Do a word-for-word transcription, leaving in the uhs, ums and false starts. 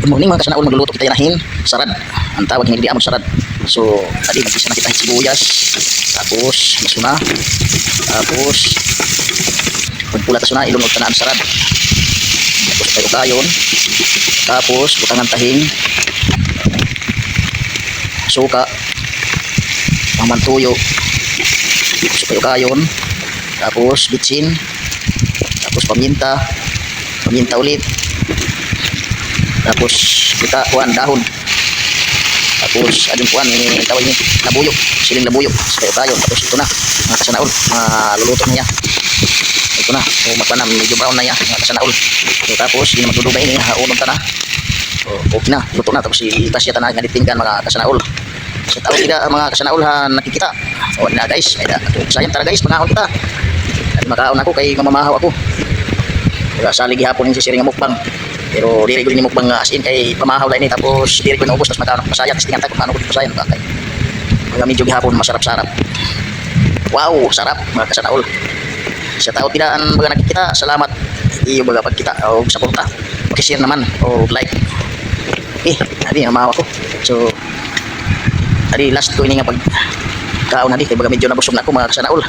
Morning, mga kasanaol, magluluto kita yana hin sarad. An tawag hini didi amon sarad. So, adi, mag-isa na kita hin sibuyas. Tapos, basuna. Tapos, pagpula ta suna, ilunod ta na an sarad. Tapos, ukay-ukayon. Tapos, butangan ta hin suka. An mantuyo. Tapos, ukay-ukayon. Tapos, bitsin. Tapos, paminta. Paminta ulit. Tapos, kita, kuan, dahon. Tapos, ading kuan, ini tawag ini, labuyo. Siling labuyo. Ukay-ukayon. Tapos, ito na. Mga kasanaol, maluluto na hiya. Ito na. O, magkuan na, medyo brown na hiya, mga kasanaol. So, tapos, di na magdudugay ini, haunon ta na. O, okay na, luto na. Tapos, itas hiya ta na, nalitingkan, mga kasanaol. Shout out kita, mga kasanaol, ha, nakikita. O, na, guys, may da, sayang tara, guys, mangahon kita. Adi, makaon ako kay mamamahaw ako. Kaya salig gihapon hin sisiring nga mukbang. Pero diri gud ini mukbang nga as in kay pamahaw la ini, tapos diri ko naubos, tapos makaon ako. Masaya, testingan ta kung ano gud masaya, bakay. Mga medyo gihapon masarap-sarap. Wow, sarap, mga kasanaol. Shout out kita an mga nakikita. Salamat iyo mga pagkita o suporta. Paki-share naman o like. Okay, adi, mamahaw ako. So, adi, last ko ini nga pagkaon, adi, kay baga medyo nabusog na ako, mga kasanaol.